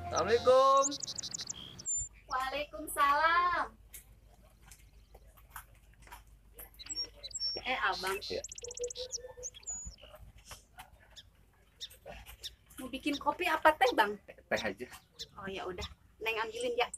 Assalamualaikum. Waalaikumsalam. Abang. Ya. Mau bikin kopi apa teh, Bang? Teh aja. Oh ya udah, Neng ambilin ya.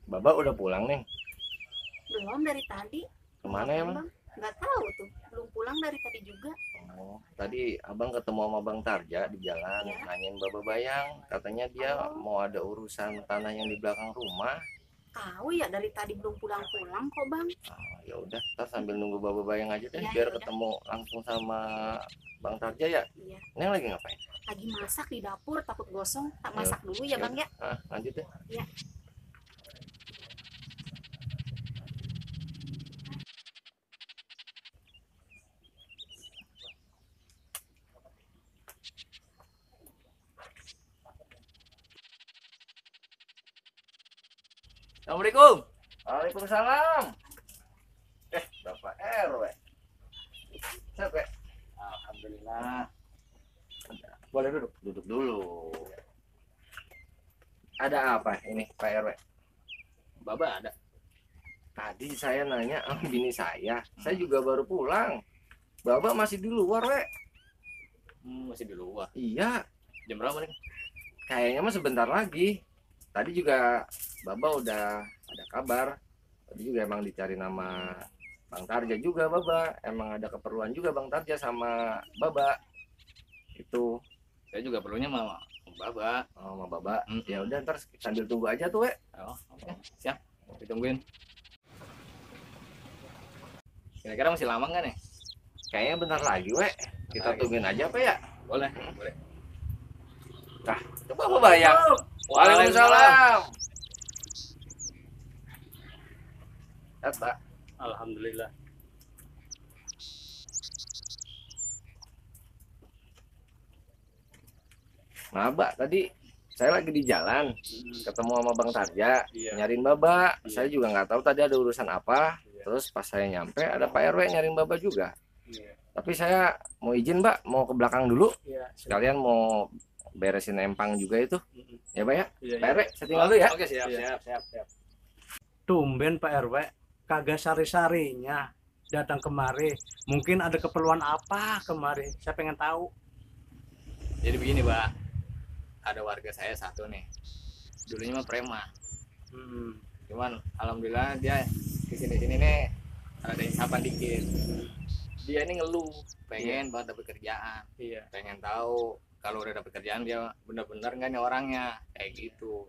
Bapak udah pulang, Neng? Belum dari tadi. Kemana ya, Bang? Bang? Nggak tahu tuh. Belum pulang dari tadi juga. Oh, tadi Abang ketemu sama Bang Tarja di jalan, Ya. nanyain Bapak Bayang. Katanya dia mau ada urusan tanah yang di belakang rumah. Tahu ya dari tadi belum pulang-pulang kok, Bang. Oh, ya udah, kita sambil nunggu Bapak Bayang aja deh, Ya, biar yaudah. ketemu langsung sama Bang Tarja ya. Iya. Neng lagi ngapain? Lagi masak di dapur, takut gosong. Tak masak dulu ya, Bang ya. Lanjut deh. Ya. Assalamualaikum. Waalaikumsalam. Bapak RW. Siapa? Alhamdulillah. Boleh duduk? Duduk dulu. Ada apa ini, Pak RW? Baba ada. Tadi saya nanya sama bini saya juga baru pulang. Bapak masih di luar, we. Masih di luar. Iya, Jam berapa nih? kayaknya mah sebentar lagi. Tadi juga Baba udah ada kabar. Tadi juga emang dicari nama Bang Tarja juga, Baba. Emang ada keperluan juga Bang Tarja sama Baba. Itu Saya juga perlunya sama Baba. sama Baba. Mm-mm. Ya udah, ntar sambil tunggu aja tuh, we. Oh, oke. Siap. Ditungguin. Kira-kira masih lama nggak nih? Kayaknya bentar lagi, we. Kita tungguin aja apa ya? Boleh, boleh. Coba Baba Bayang. Waalaikumsalam. Ya, Pak. Alhamdulillah. Nah, Mbak, tadi saya lagi di jalan, ketemu sama Bang Tarja, Iya. nyariin Baba. Iya. Saya juga nggak tahu tadi ada urusan apa. Iya. Terus pas saya nyampe, ada Pak RW nyariin Baba juga. Iya. Tapi saya mau izin, Mbak, mau ke belakang dulu. Iya. Sekalian mau beresin empang juga itu. Ya Pak ya. Iya, Pak RW, saya tinggal dulu ya. Oke, siap, Iya. siap. Tumben Pak RW kagak sari-sarinya datang kemari. Mungkin ada keperluan apa kemari? Saya pengen tahu. Jadi begini, Pak. Ada warga saya satu nih. Dulunya mah preman. Cuman alhamdulillah dia kesini-sini nih ada insapan dikit. Dia ini ngeluh, pengen banget dapet kerjaan. Iya. Pengen tahu kalau udah dapet kerjaan dia bener-bener nggak nih orangnya, kayak gitu.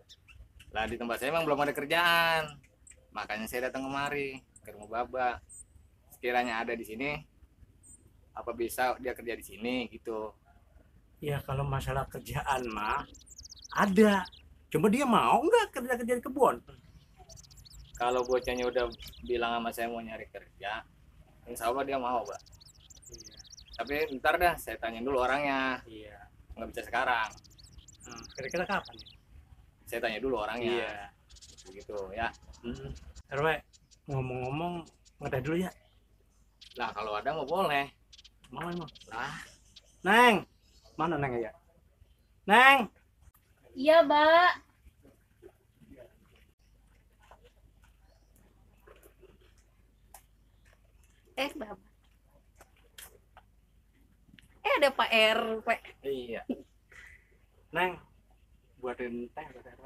Lah di tempat saya emang belum ada kerjaan. Makanya saya datang kemari ke rumah Baba. Sekiranya ada di sini, apa bisa dia kerja di sini gitu. Ya kalau masalah kerjaan mah ada. Cuma dia mau nggak kerja di kebun? Kalau bocahnya udah bilang sama saya mau nyari kerja, insya Allah dia mau, Pak. Iya. Tapi ntar dah saya tanya dulu orangnya, Iya. nggak bisa sekarang. Kira-kira kapan ya? Saya tanya dulu orangnya. Iya. Begitu ya. RW ngomong-ngomong ngeteh dulu ya. Nah kalau ada mau boleh. Mau emang. Lah Neng, mana Neng ya? Neng. Iya, Mbak. Mbak. Ada Pak RW. iya. Neng, buatin teh buat RW.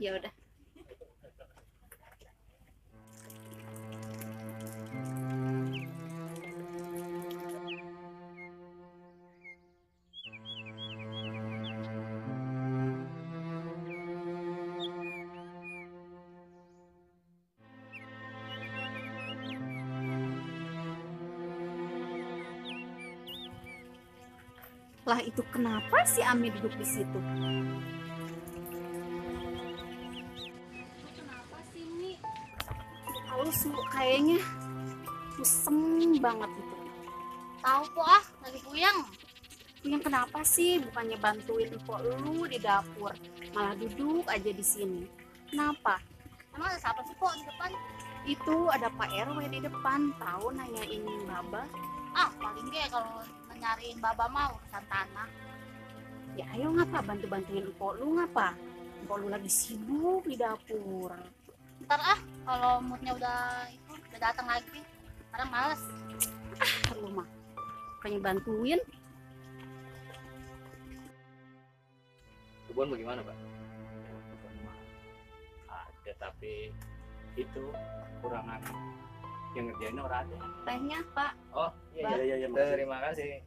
Ya udah. Lah itu kenapa si Ami duduk di situ? Kenapa sih ini? Halus kayaknya kusem banget itu. Tahu po ah, lagi puyeng. Yang kenapa sih bukannya bantuin empok lu di dapur, malah duduk aja di sini? Kenapa? Emang ada siapa sih po di depan? Itu ada Pak RW di depan, tahu nanyain Baba. Ah, paling ge kalau nyariin baba mau urusan tanah. Ya ayo ngapa bantu-bantuin empok lu ngapa? Empok lu lagi sibuk di dapur. Ntar ah, kalau moodnya udah datang lagi. Sekarang males. Lu mah pengen bantuin. Kebun bagaimana, Pak? Ada tapi itu kurangan yang ngerjain orang ada. Tehnya Pak, Oh iya, Iya. terima kasih.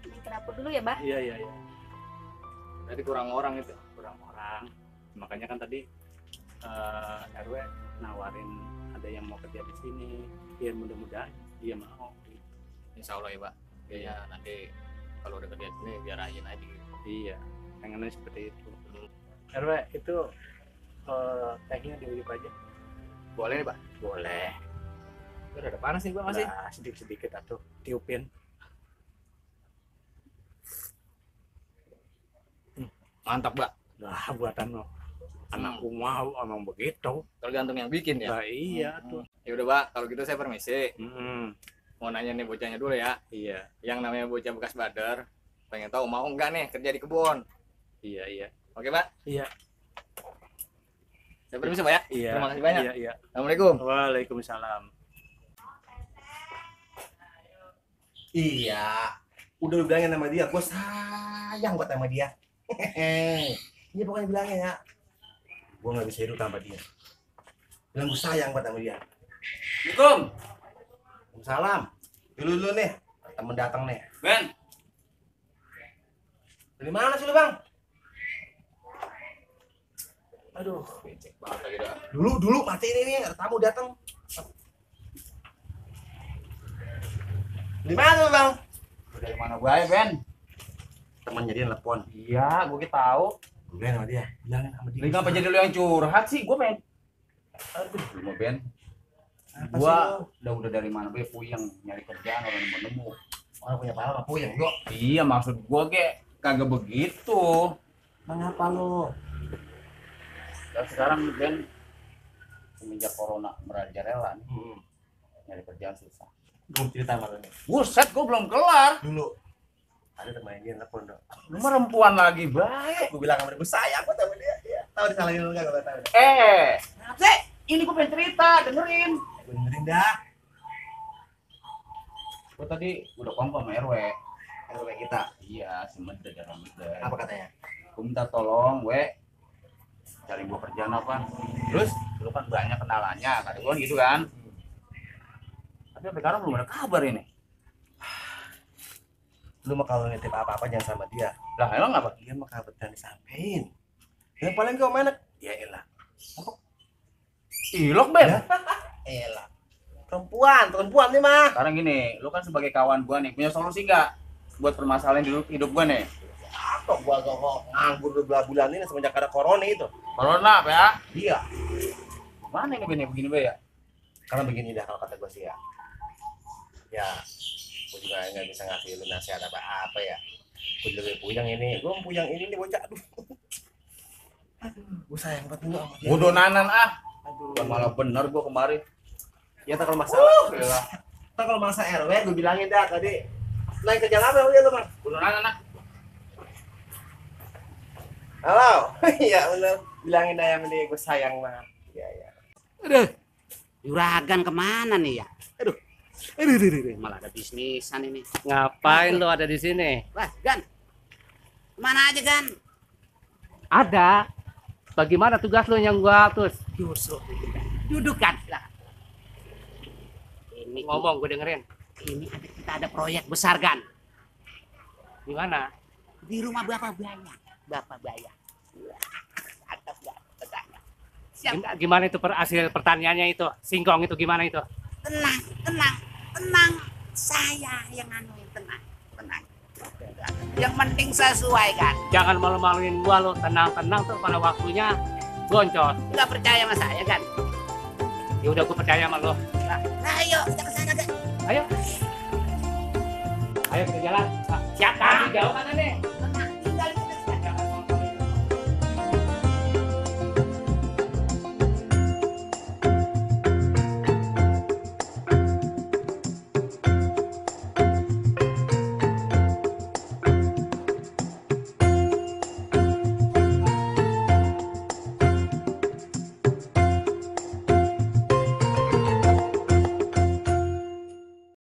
ini ke dapur dulu ya, Bah. Iya. Tadi kurang orang itu. Kurang orang. Makanya kan tadi RW nawarin ada yang mau kerja di sini. Ya mudah-mudahan dia mau. Insya Allah ya, Pak. Kayaknya nanti kalau udah kerja di sini biar rajin aja gitu. Iya. Pengennya seperti itu. RW itu tehnya diulik aja. Boleh nih, Pak? Boleh. Udah ada panas nih, Pak, masih. Nah, sedikit-sedikit atuh tiupin. Mantap, Pak. Nah, buatan lo. Anakku mau emang begitu. Tergantung yang bikin ya. Nah, iya tuh. Ya udah, Pak. Kalau gitu saya permisi. Hmm, Mau nanya nih bocahnya dulu ya. iya. Yang namanya bocah bekas badar. Pengen tahu mau nggak nih kerja di kebun. Iya. Oke, Pak? Iya. Saya permisi, Pak ya. Iya. Terima kasih banyak. Iya. Assalamualaikum. Waalaikumsalam. Iya, udah lu bilangin sama dia, gue sayang buat sama dia. Iya pokoknya bilangin ya, gue nggak bisa hidup tanpa dia. Bilang gue sayang buat sama dia. Assalamualaikum. Salam. Dulu nih, temen datang nih. Ben. Dari mana sih lu bang? Aduh, Cek banget lagi dah. dulu mati ini nih, ada tamu datang. Di mana lu bang? Dari mana gue ya, Ben? Temennya dia nelfon. Iya, gue tahu. Gue bilang sama dia, bilangin sama dia. Lu ngapa jadi lu yang curhat sih? Gue pengen. Aduh, Lu mau Ben, apa gua sih lu? udah dari mana be puyeng nyari kerjaan orang nemu. Orang punya pala apa puyeng gua. Iya maksud gua kagak begitu. Mengapa lu? Dan sekarang Ben semenjak corona merajalela nih, Hmm. nyari kerjaan susah. Belum cerita sama lu nih. Buset, gua belum kelar. Dulu Ada teman dia telepon dong. Lu perempuan lagi baik. Gue bilang sama dia, gue sayang gue sama dia. Ya, tahu disalahin lu enggak gue tahu. Kenapa sih? Ini gue pengen cerita, dengerin. Benerin dah. Gue tadi udah kompon sama RW. RW kita. Iya, si Medde jarang Medde. Apa katanya? Gue minta tolong, cari gue kerjaan apa. Terus, lu kan banyak kenalannya, kata gue gitu kan. Tapi sampai sekarang belum ada kabar ini. Lu mah kalau nitip apa-apa jangan sama dia. Lah, emang apa? Dia mah kabar disampaikan. Yang paling kau mana? Ya elah. Ilok, Ben. Ya? Elah. Perempuan nih mah. Sekarang gini, lu kan sebagai kawan gue nih, punya solusi nggak buat permasalahan hidup gue nih? Kok gua kok nganggur beberapa bulan ini semenjak ada corona itu. Corona, apa ya? Iya. Mana ini Ben ya, begini, Ben ya? Karena begini dah kalau kata gue sih ya. Ya, gue juga nggak bisa ngasih lu nasihat apa ya. Gue juga puyang ini, nih bocah. Aduh, gue sayang banget dulu sama dia. Bodoh nanan ah. Aduh. Bukan malah bener gue kemarin. Ya tak kalau masalah. Gila. Tak kalau masalah RW gue bilangin dah tadi. Naik kerja apa ya lu bang? Bodoh nanan ah. Halo. Iya bener. Bilangin dah yang ini gue sayang banget. Iya iya. Aduh, juragan kemana nih ya? Aduh, malah ada bisnisan ini. Ngapain lu ada di sini? Wah, Gan, kemana aja Gan? Ada. Bagaimana tugas lu yang gua terus? Duduk Gan. Lah. Ini Ngomong gue dengerin. Ini kita ada proyek besar Gan. Di mana? Di rumah Bapak Baya. Bapak Baya. Mantap Gan. Siap. Gimana itu hasil pertaniannya itu? Singkong itu gimana itu? Tenang. Saya yang tenang. Yang penting sesuai Gan. Jangan malu-maluin gua lu. Tenang-tenang tuh pada waktunya goncos. Nggak percaya sama saya Gan? Ya udah gua percaya sama lu. Nah, ayo kita kesana Gan. Ayo. Ayo kita jalan. Siap. Jauh mana nih?